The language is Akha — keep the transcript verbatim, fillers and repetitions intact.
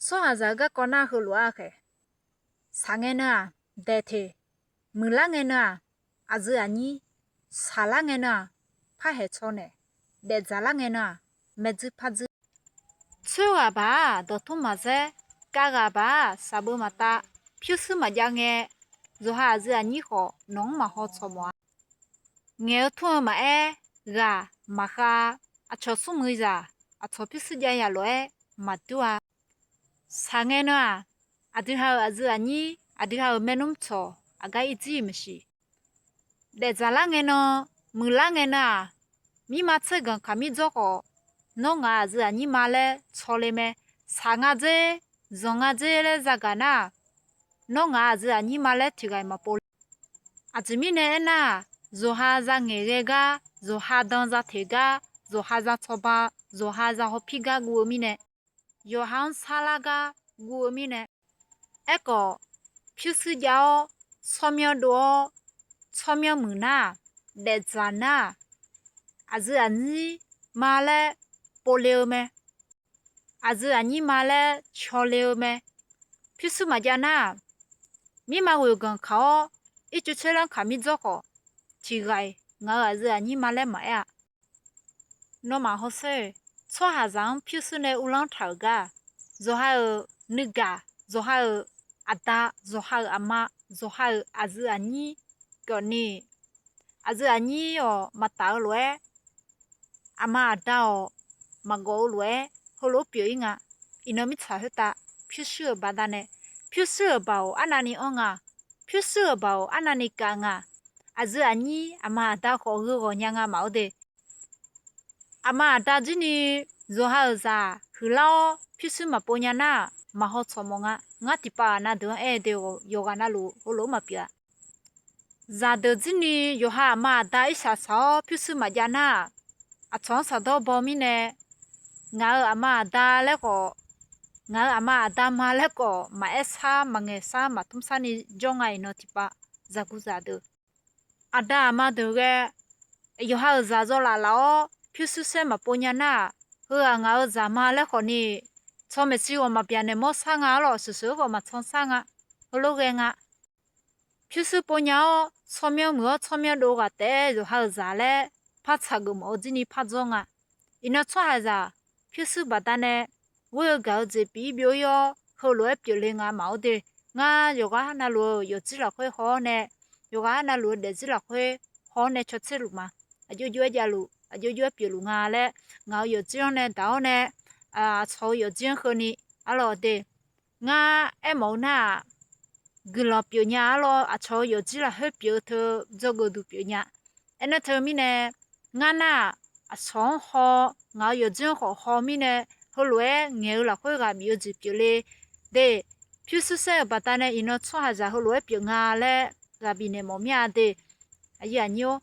Tsawrhaqzaq-eu garkawv nar heulof-aer khaeq. Shaq ngae nan-aq, daeq teq. Muiqlar ngae nan-aq, aqyuif aqnyir. Shaqlar ngae nan-aq, parhaeq tsawrnaeq. Daefdzaq lar ngae nan-aq, maeqdzuir pardzuir. Tsoerghaq baq-aq dawqtmr maqzaer, kavghaq baq-aq shaqbeu maqtav, pyurshuir maqjav ngae, yawqha aqyuif aqnyir khawf nawq-anr maqhaw tsawq mawf-a. Ngaeq-eu tmr-eu maqaer, ghaq maqkhav, aqcawq smrmuiq zaq, aqcawq pyurshuir jav ya lof-aer maqdur-a. Shaq ngae nan-aq, aqdui ha-euq aqyuif aqnyir, aqdui ha-euq maernmr tsawq aqgar irdzir-iq maeqshi. Daefdzaq lar ngae nan, muiqlar ngae nan-aq, mirma tser ganq kaqmir dzawr khawf, nawr ngaq aqyuif aqnyir ma laer tsawle mae. Shaq nga dzer, zanq nga dzer laer zagaq nar-aq, nawr ngaq aqyuif aqnyir ma laer tiq ghaq-iq maqpov le. Aqjeq mirnae aernar-aq, yawqha za ngaeqghae gar, yawqha dan za teq gar, yawqha za tsawba, yawqha za hawpir gar guv-eu mirnae, yawqha-anr sarlar gar guv-eu mirnae. Aerkhawf, pyurshuir jav-awr, tsawrmyanr dov-awr, tsawrmyanr muiq nar-aq, daefdzaq nar-aq, aqyuif aqnyir ma laer povle-eu mae. Aqyuif aqnyir ma laer cawle-eu mae. Pyurshuir maqjav nar-aq, mirma ghoeq ganq kaq-awr, ircuf tsoerlanr kaqmir dzawr khawf, tiq ghaq-iq ngaq-euq aqyuif aqnyir ma laer maqaer-a. Nawmaf hawsher-eq, tsawrhaqzaq-anr pyurshuir nae uvlanr taq-euq gar, yawqha-euq nuigaq, yawqha-euq aqda, yawqha-euq aqma, yawqha-euq aqyuif aqnyir, kawfni, aqyuif aqnyir-awq maqtaf-eu lof-aer, aqma aqda-awq maqgawf-eu lof-aer heulof-aer pyeuf-ir nga. Iqnan mirtsaq khoertav pyurshuir-euq baqdanae, pyurshuir-euq baoq arnavni anr nga. Pyurshuir-euq baoq arnavni kav nga. Aqyuif aqnyir aqma aqda khawf gheu ghawq nya nga maqaer de. Aqma aqda jir ni yawqha-euq zaq huiqlar-awr pyurshuir maqpov nya nar-aq, maqhaw tsawq mawf nga. Ngar tiqpav ghaq na deuq-anr aer-eu de, yawqghaq navluf heulof-aer maqpyeuf-a. Zaqdeuq jir ni yawqha aqma aqda irshaq shaq-awr pyurshuir maqjav nar-aq, aqcawq-anr shaqdawr baw mirnae, ngaq-euq aqma aqda laer khawf, ngaq-euq aqma aqda ma laer khawf maqaer sar, maqngaeq sar, maqtmr sar ni jawr nga. Iqnan tiqpav zaqguq zaqdeuq, aqda aqma deuq ghae yawqha-euq zaq zawlaf laf-awr pyurshuir saer maqpov nya nar-aq, heughaq ngaq-euq zaq ma laer khawf ni, tsawq maeqshi ghawq maqbyaq naeq mawr sar nga. Arlawq sheuqsheuq-aer khawf maqtsan sar nga. Heulof ghae nga. Pyurshuir pov nya-awr tsawrmyanr muiq-awr tsawrmyanr dov ghaq taef-aer yawqha-euq zaq laer par tsaq geuf mawf-eu jir ni par dzawr nga. Iqnan tsawrhaqzaq pyurshuir baqdanae ghoer-eu gaq-eu jeq pyeuf-ir byov-ir-awr heulof-aer pyeufle nga maqaer de. Ngar yawqghaq navluf-euq yawfjir lafkhoer haw-awr nae, yawqghaq navluf-eu daefzir lafkhoer haw-awr nae cawtser luf ma. Aqjox jox-aer javluf, aqjox jox-aer pyeufluf nga laer, ngaq-euq yawfjir-anr nae daq-awr nae, aqcawq-euq yawfjir-anr keuvni, arlawq de. Ngar aermawf-eu nar-aq, guiqlanq pyeufnya arlawr, aqcawq-euq yawfjir lafkhoer pyeuf-eu teu dzawgeuf duq pyeufnya. Aernar teumirnae, ngar nar-aq, aqcawq-anr haw, ngaq-euq yawfjir-anr khawf haw mirnae, heulof-aer ngaeq-eu lafkhoer ghaq bif-eu jeq pyeufle de. Pyurshuir saer-euq baqdanae iqnan tsawrhaqzaq heulof-aer pyeuf nga laer ghaq bifnaeq mawf mir-a de. Aqyuif aqnyir-or,